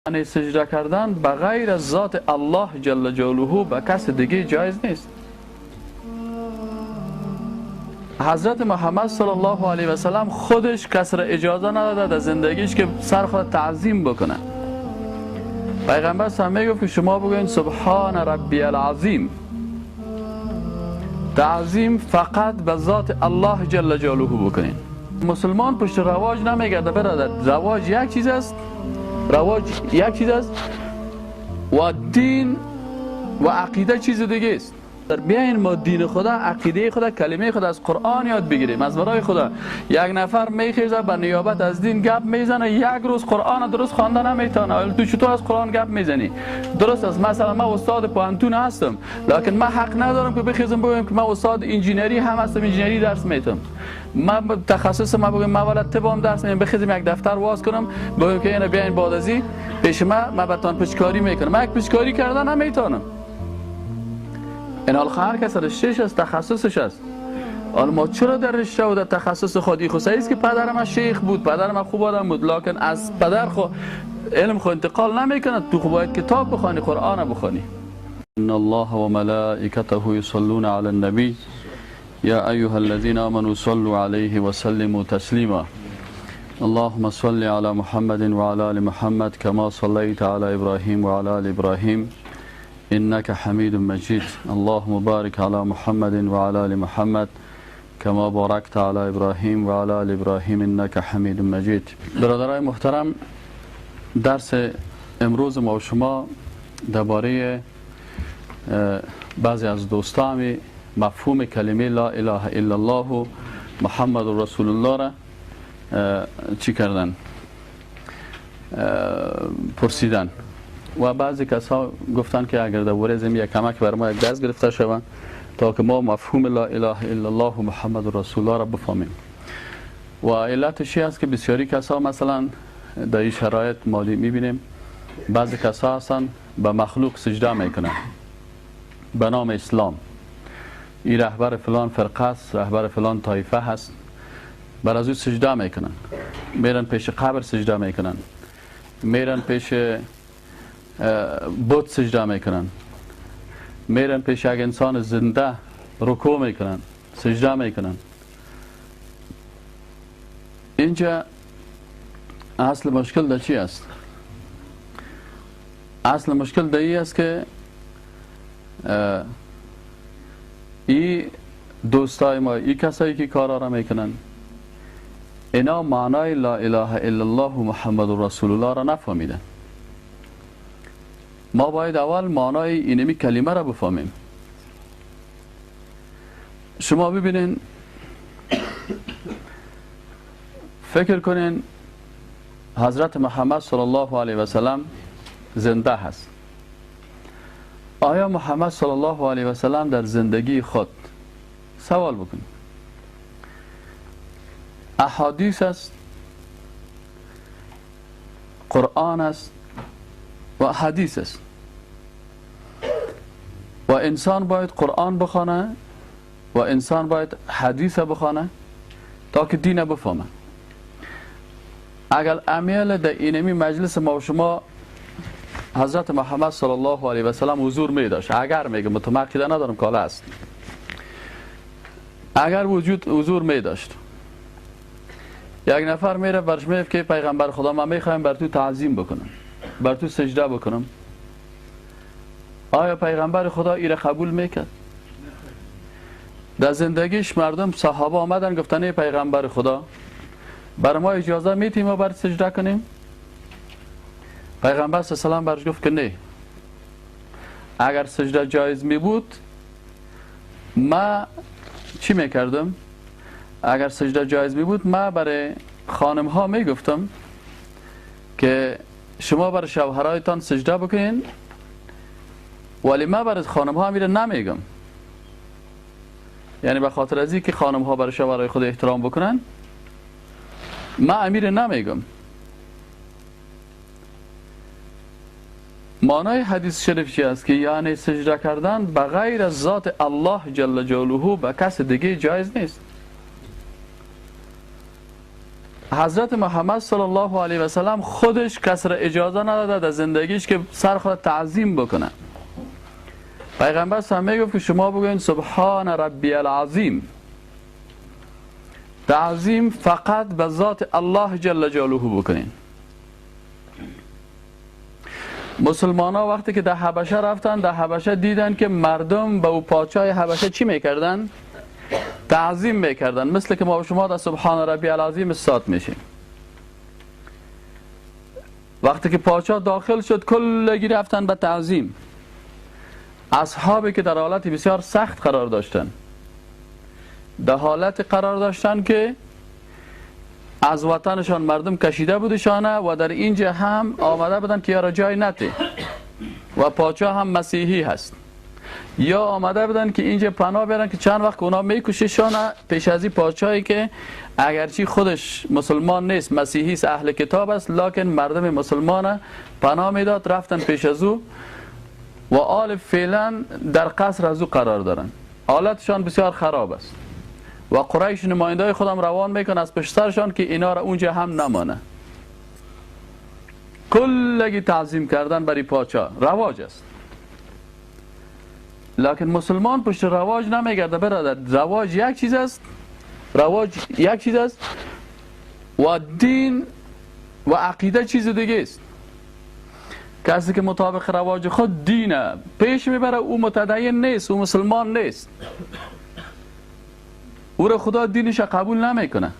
یعنی سجده کردن به غیر از ذات الله جل جلاله به کس دیگه جایز نیست. حضرت محمد صلی الله علیه و سلم خودش کس را اجازه نداده در زندگیش که سر خود تعظیم بکنه. پیغمبر صلی الله علیه و میگفت که شما بگوین سبحان ربی العظیم. تعظیم فقط به ذات الله جل جلاله بکنین. مسلمان پشت رواج نمیگرده برادر. رواج یک چیز است، رواج یک چیز است و دین و عقیده چیز دیگه است. بیاین ما دین خدا، عقیده خدا، کلمه خدا از قرآن یاد بگیریم، از برای خدا. یک نفر میخیزه به نیابت از دین گپ میزنه، یک روز قرآن درست خوانده نمیتونه. تو چطور از قرآن گپ میزنی؟ درست است، مثلا من استاد پوهنتون هستم، لکن من حق ندارم که بخیزم بگم که من استاد انجینری هم هستم، انجینری درس میتم. من تخصص ما بگم من ولد طب هم درس میدم، بخیزم یک دفتر واز کنم بگم که اینا بیاین بعد از این پیش من براتون پچکاری میکنم. من یک پچکاری کردن نمیتونم. این حال هر کس رشتهش است، تخصصش است. حالا ما چرا در رشته و در تخصص خودی خو صحیح است که پدر من شیخ بود، پدر من خوب آدم بود، لکن از پدر خو علم خو انتقال نمیکنه. تو خو باید کتاب بخوانی، قرآن بخوانی. ان الله و ملائکته یصلون علی النبی یا ایها الذین آمنوا صلوا علیه و سلموا تسلیما. اللهم صل علی محمد و علی آل محمد کما صلیت علی ابراهیم و علی آل ابراهیم إنك حميد مجيد. اللهم بارك على محمد وعلى آل محمد كما باركت على إبراهيم وعلى آل إبراهيم إنك حميد مجيد. برادرای محترم، درس امروز ما و شما درباره بعضی از دوستان مفهوم کلمه لا اله الا الله و محمد رسول الله را چی کردن، پرسیدن و بعضی کسا گفتن که اگر درباره زمین یک کمک بر ما یک دست گرفته شوند تا که ما مفهوم لا اله الا الله و محمد رسول الله را بفهمیم. و علتش است که بسیاری کسا مثلا در این شرایط مالی میبینیم بعضی کسا هستن به مخلوق سجده میکنن به نام اسلام. این رهبر فلان فرقه است، رهبر فلان طایفه هست، بر از او سجده میکنن، میرن پیش قبر سجده میکنن، میرن پیش بت سجده میکنن، میرن پیش یک انسان زنده رکوع میکنن، سجده میکنن. اینجا اصل مشکل در چی است؟ اصل مشکل در این است که ای دوستای ما، ای کسایی که کارا را میکنن، اینا معنای لا اله الا الله و محمد رسول الله را نفهمیدن. ما باید اول معنای اینمی کلمه را بفهمیم. شما ببینین، فکر کنین حضرت محمد صلی الله علیه و سلم زنده هست. آیا محمد صلی الله علیه و سلم در زندگی خود، سوال بکنید، احادیث است، قرآن است و حدیث است، و انسان باید قرآن بخوانه و انسان باید حدیث بخوانه تا که دین بفهمه. اگر امیل در اینمی مجلس ما و شما حضرت محمد صلی الله علیه و سلم حضور می داشت، اگر میگم متمقیده ندارم کاله است، اگر وجود حضور می داشت، یک نفر میره برش میگه که پیغمبر خدا ما میخوایم بر تو تعظیم بکنم، بر تو سجده بکنم، آیا پیغمبر خدا ایره قبول میکرد؟ در زندگیش مردم صحابه آمدن گفتن ای پیغمبر خدا بر ما اجازه میتیم ما بر سجده کنیم؟ پیغمبر صلی الله علیه و سلم برش گفت که نه، اگر سجده جایز می بود ما چی میکردم؟ اگر سجده جایز می بود ما برای خانم ها میگفتم که شما برای شوهرایتان سجده بکنین، ولی من برای خانم ها میره نمیگم. یعنی به خاطر از اینکه خانم ها برای شوهرای خود احترام بکنن من امیر نمیگم. معنای حدیث شریف چی است؟ که یعنی سجده کردن به غیر از ذات الله جل جلاله به کس دیگه جایز نیست. حضرت محمد صلی الله علیه و سلم خودش کس را اجازه نداده در زندگیش که سر خود تعظیم بکنه. پیغمبر صلی الله علیه و میگفت که شما بگوین سبحان ربی العظیم. تعظیم فقط به ذات الله جل جلاله بکنین. مسلمان ها وقتی که در حبشه رفتن، در حبشه دیدن که مردم به او پادشاه حبشه چی میکردن؟ تعظیم میکردن، مثل که ما و شما در سبحان ربی العظیم استاد میشیم. وقتی که پادشاه داخل شد کلگی رفتن به تعظیم. اصحابی که در حالت بسیار سخت قرار داشتن، در حالت قرار داشتن که از وطنشان مردم کشیده بودشانه و در اینجا هم آمده بودن که یارا جای نته و پادشاه هم مسیحی هست، یا آمده بودن که اینجا پناه بیارن که چند وقت اونا میکششانه پیش از این پادشاهی که اگرچه خودش مسلمان نیست، مسیحی است، اهل کتاب است، لکن مردم مسلمان پناه میداد، رفتن پیش از او و آل فعلا در قصر از او قرار دارن. حالتشان بسیار خراب است و قریش نمایندای خودم روان میکنه از پشت سرشان که اینا را اونجا هم نمانه. کلگی تعظیم کردن برای پادشاه رواج است، لکن مسلمان پشت رواج نمیگرده برادر. رواج یک چیز است، رواج یک چیز است و دین و عقیده چیز دیگه است. کسی که مطابق رواج خود دینه پیش میبره او متدین نیست، او مسلمان نیست، او را خدا دینش قبول نمیکنه.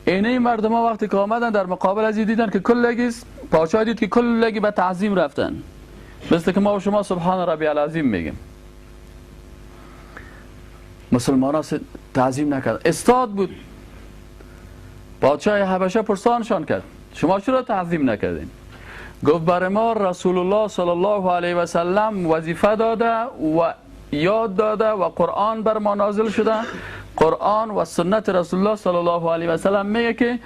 اینه مردم ها وقتی که آمدن در مقابل از دیدن که کلگی پادشاه دید که کلگی به تعظیم رفتن، مثل که ما و شما سبحان ربی العظیم میگیم. مسلمان ها تعظیم نکردن. استاد بود پادشاه حبشه، پرسانشان کرد شما چرا تعظیم نکردین؟ گفت برای ما رسول الله صلی الله علیه و سلم وظیفه داده و یاد داده و قرآن بر ما نازل شده. قرآن و سنت رسول الله صلی الله علیه و سلم میگه که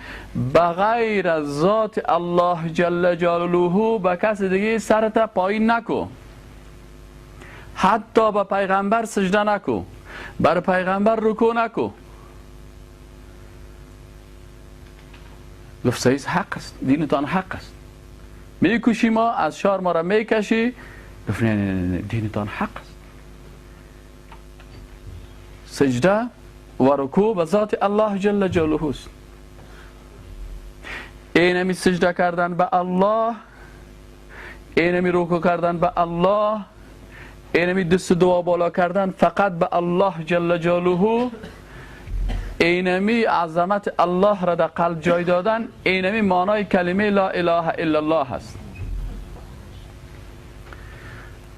بغیر از ذات الله جل جلاله به کس دیگه سرت پایین نکو، حتی به پیغمبر سجده نکو، بر پیغمبر رکوع نکو. گفت صحیح حق است، دینتان حق است. میکشی ما از شار ما را میکشی؟ گفت نه نه نه، دینتان حق است. سجده و رکوع به ذات الله جل جلاله است. اینمی سجده کردن به الله، اینمی رکوع کردن به الله، اینمی دست دعا بالا کردن فقط به الله جل جلاله، اینمی عظمت الله را در قلب جای دادن، اینمی معنای کلمه لا اله الا الله است.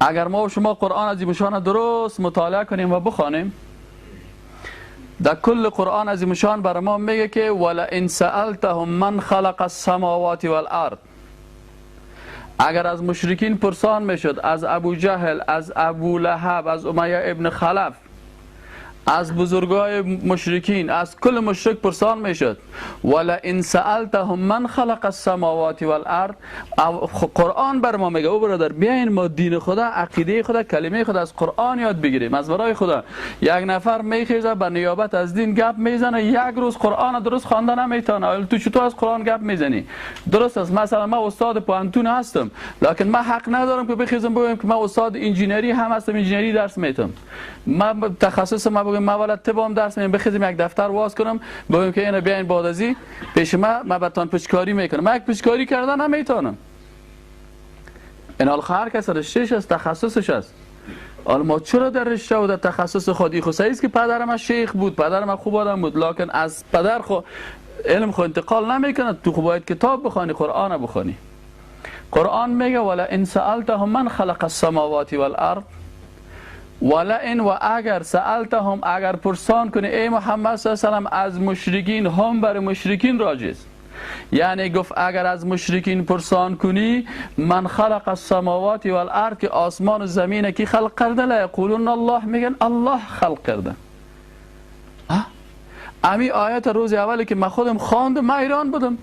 اگر ما و شما قرآن عظیم درست مطالعه کنیم و بخوانیم، در کل قرآن عظیم شان بر ما میگه که ولئن سألتهم من خلق السماوات والارض. اگر از مشرکین پرسان میشد، از ابو جهل، از ابو لهب، از امیه ابن خلف، از بزرگای مشرکین، از کل مشرک پرسان میشد ولئن سألتهم من خلق السماوات والارض، قرآن بر ما میگه او برادر بیاین ما دین خدا، عقیده خدا، کلمه خدا از قرآن یاد بگیریم، از برای خدا. یک نفر میخیزه به نیابت از دین گپ میزنه، یک روز قرآن درست خوانده نمیتونه. تو چطور از قرآن گپ میزنی؟ درست است، مثلا من استاد پوهنتون هستم، لکن من حق ندارم که بخیزم بگم که من استاد انجینری هم هستم، انجینری درس میتم، من تخصص ما بگم من ولد طب هم درس میدم، بخیزم یک دفتر واز کنم بگم که اینو بیاین بعد از این پیش من براتون پچکاری میکنم. من یک پچکاری کردن نمیتونم. این حال هر کس رشتهش است، تخصصش است. حالا ما چرا در رشته و در تخصص خود خو صحیح است که پدرم شیخ بود، پدرم خوب آدم بود، لکن از پدر خو علم خو انتقال نمیکنه. تو خو باید کتاب بخوانی، قرآن بخوانی. قرآن میگه ولئن سألتهم من خلق السماوات والارض، ولئن و اگر سألتهم، اگر پرسان کنی ای محمد صلی الله علیه و سلم از مشرکین، هم بر مشرکین راجع است. یعنی گفت اگر از مشرکین پرسان کنی من خلق السماوات والارض، که آسمان و زمین کی خلق کرده، لا یقولون الله، میگن الله خلق کرده. امی آیت روز اولی که من خودم خواندم، من ایران بودم،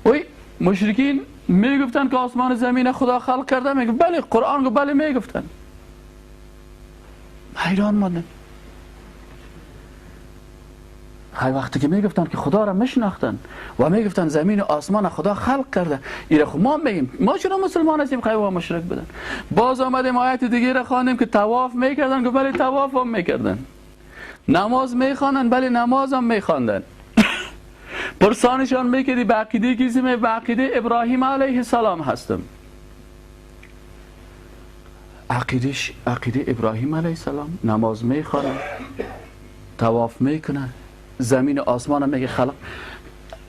وی مشرکین میگفتن که آسمان و زمین خدا خلق کرده، میگفت بله، قرآن گفت بله، میگفتن. حیران ماندم. خیلی وقتی که میگفتن که خدا را میشناختن و میگفتن زمین و آسمان خدا خلق کرده، ایره خب ما میگیم ما چرا مسلمان هستیم؟ خیلی ما مشرک بودن. باز آمدیم آیت دیگه را خواندیم که طواف میکردن، که بله طواف هم میکردن، نماز میخواندن، بله نماز هم میخواندن. پرسانشان میکردی به عقیده کسی؟ به عقیده ابراهیم علیه السلام هستم. عقیدش عقیده ابراهیم علیه السلام، نماز میخوانن، طواف میکنن، زمین و آسمان هم میگه خلق،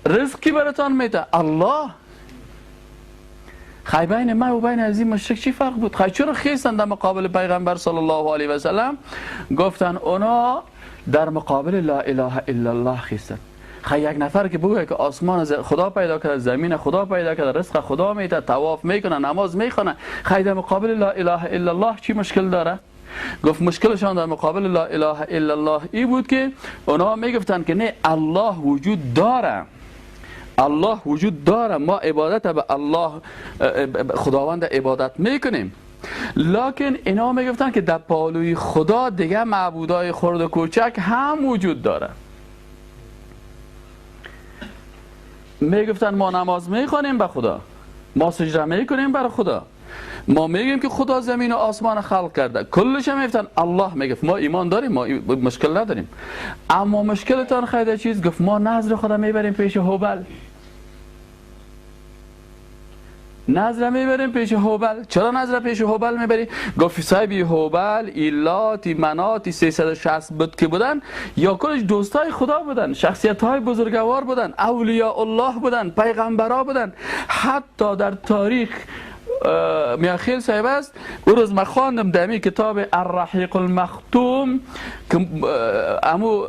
رزق کی براتان میده؟ الله. خی بین ما و بین از این مشرک چی فرق بود؟ خی چرا خیستن در مقابل پیغمبر صلی الله علیه و سلم؟ گفتن اونا در مقابل لا اله الا الله خیستن. خی یک نفر که بگه که آسمان خدا پیدا کرده، زمین خدا پیدا کرده، رزق خدا میده، طواف میکنه، نماز میخونه، خی در مقابل لا اله الا الله چی مشکل داره؟ گفت مشکلشان در مقابل لا اله الا الله ای بود که اونا میگفتن که نه، الله وجود داره، الله وجود داره، ما عبادت به الله خداوند عبادت میکنیم، لکن اینا میگفتن که در پالوی خدا دیگه معبودای خرد و کوچک هم وجود داره. میگفتن ما نماز میخوانیم به خدا، ما سجده میکنیم بر خدا، ما میگیم که خدا زمین و آسمان خلق کرده، کلش هم میگفتن الله. میگفت ما ایمان داریم، ما مشکل نداریم، اما مشکلتان خیلی چیز، گفت ما نذر خدا میبریم پیش هوبل، نذر میبریم پیش هوبل. چرا نذر پیش هوبل میبری؟ گفت صاحبی هوبل، ایلاتی، مناتی، 360 بود که بودن، یا کلش دوستای خدا بودن، شخصیت های بزرگوار بودن، اولیاء الله بودن، پیغمبرا بودن. حتی در تاریخ میاخیل صاحب است، او روز من خواندم در این کتاب الرحیق المختوم که امو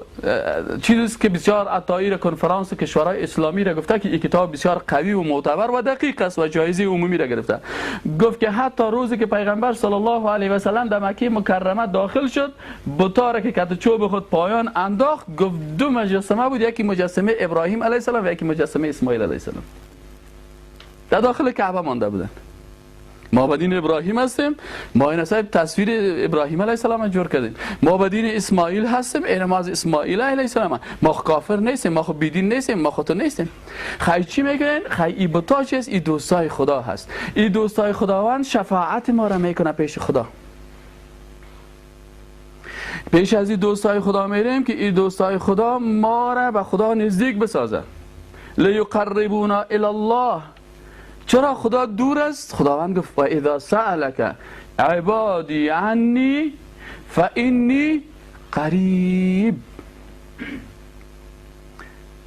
چیزیست که بسیار عطایی را کنفرانس کشورهای اسلامی را گفته که این کتاب بسیار قوی و معتبر و دقیق است و جایزه عمومی را گرفته. گفت که حتی روزی که پیغمبر صلی الله علیه و سلم در مکه مکرمه داخل شد، بتا را که کت چوب خود پایان انداخت، گفت دو مجسمه بود، یکی مجسمه ابراهیم علیه السلام و یکی مجسمه اسماعیل علیه السلام در داخل کعبه مانده بودند. ما به دین ابراهیم هستیم، ما این صاحب تصویر ابراهیم علیه السلام جور کردیم، ما به دین اسماعیل هستیم، این ما از اسماعیل علیه السلام، ما کافر نیستیم، ما خب بیدین نیستیم، ما خودتون نیستیم. خی چی میکنین؟ خی ای بتا چیست؟ ای دوستای خدا هست، ای دوستای خداوند شفاعت ما را میکنه پیش خدا. پیش از این دوستای خدا میریم که این دوستای خدا ما را به خدا نزدیک بسازه. لیقربونا الی الله. چرا خدا دور است؟ خداوند گفت و اذا سألک عبادی عنی فانی قریب.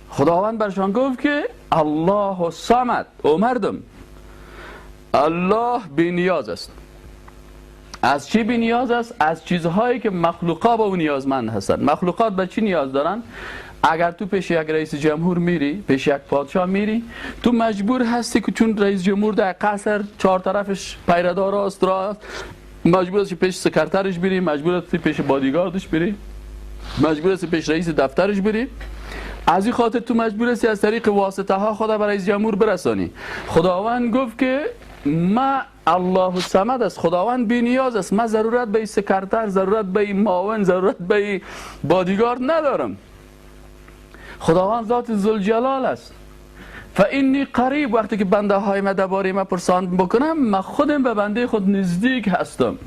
خداوند برشان گفت که الله الصمد، او مردم، الله بی نیاز است. از چی بی نیاز است؟ از چیزهایی که مخلوقات به او نیازمند هستند. مخلوقات به چی نیاز دارند؟ اگر تو پیش یک رئیس جمهور میری، پیش یک پادشاه میری، تو مجبور هستی که چون رئیس جمهور در قصر چهار طرفش پیردار است، مجبور هستی پیش سکرترش بری، مجبور هستی پیش بادیگاردش بری، مجبور هستی پیش رئیس دفترش بری. از این خاطر تو مجبور هستی از طریق واسطه ها خدا برای رئیس جمهور برسانی. خداوند گفت که ما الله الصمد است، خداوند بی نیاز است، من ضرورت به سکرتر، ضرورت به معاون، ضرورت به بادیگارد ندارم. خداوند ذات ذوالجلال است. فانی قریب، وقتی که بنده های ما درباره ما پرسان بکنم، من خودم به بنده خود نزدیک هستم.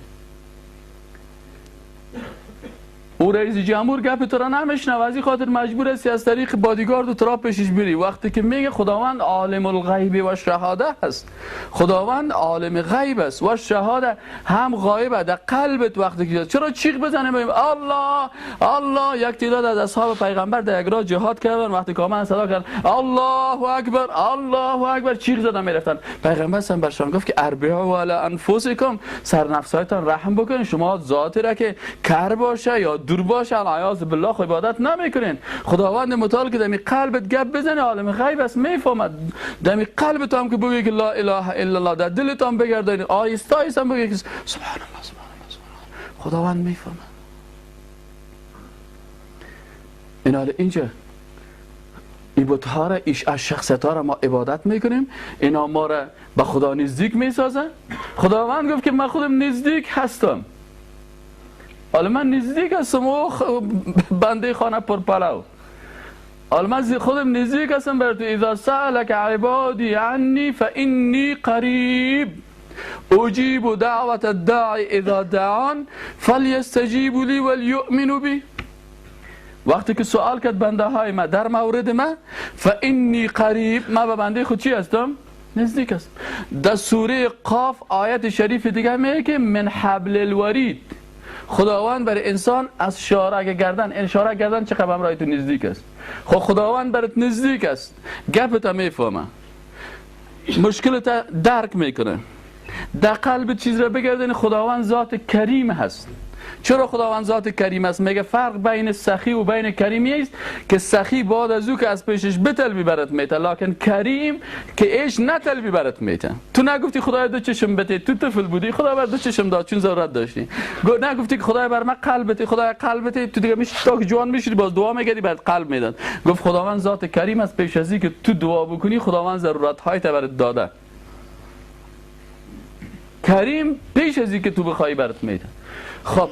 او رئیس جمهور گپ تو را نمیشنوه، از این خاطر مجبور هستی از طریق بادیگارد و ترا پیشش بری. وقتی که میگه خداوند عالم الغیب و شهاده هست، خداوند عالم غیب است و شهاده هم غایبه در قلبت. وقتی که چرا چیغ بزنیم بگیم الله الله؟ یک تعداد از اصحاب پیغمبر در یک راه جهاد کردن، وقتی که آمدن صدا کردن الله اکبر الله اکبر، چیغ زدن میرفتن. پیغمبر هم برشان گفت که اربعوا علی انفسکم، سر نفسهایتان رحم بکنین، شما ذاتی را که کر باشه یا دور باشه العیاذ بالله خو عبادت نمیکنین. خداوند متعال که دمی قلبت گپ بزنه عالم غیب است میفهمد. دمی قلبت هم که بگی که لا اله الا الله، در دلت هم بگردانی آهسته آهسته بگی که سبحان الله سبحان الله سبحان الله، خداوند میفهمد. این حال اینجا این بت‌ها را، از شخصیت ها را ما عبادت میکنیم، اینا ما را به خدا نزدیک میسازن. خداوند گفت که من خودم نزدیک هستم. حالا من نزدیک هستم و بنده خانه پرپلو. حالا من خودم نزدیک هستم بر تو. اذا سألك عبادی عنی فانی قریب اجیب دعوت الداعی اذا دعان فلیستجیبوا لی ولیؤمنوا بی. وقتی که سوال کرد بنده های ما در مورد ما، فانی قریب، ما به بنده خود چی هستم؟ نزدیک هستم. در سوره قاف آیت شریف دیگه میگه که من حبل الورید، خداوند بر انسان از شارع گردن، این شارع گردن چقدر همراه تو نزدیک است. خب خداوند برات نزدیک است، گپت میفهمه، مشکلت درک میکنه، در قلب چیز را بگردن. خداوند ذات کریم هست. چرا خداوند ذات کریم است؟ میگه فرق بین سخی و بین کریمی است که سخی بعد از او که از پیشش بطلبی برات میته، لکن کریم که ایش نطلبی برات میته. تو نگفتی خدای دو چشم بده، تو طفل بودی خدا بر دو چشم داد چون ضرورت داشتی. نگفتی که خدای بر من قلب بده، خدای قلب بده، تو دیگه میشی تا که جوان میشی باز دعا میگردی برات قلب میداد. گفت خداوند ذات کریم است، پیش از که تو دعا بکنی خداوند ضرورت های برات داده. کریم پیش از که تو بخوای برات میده. خب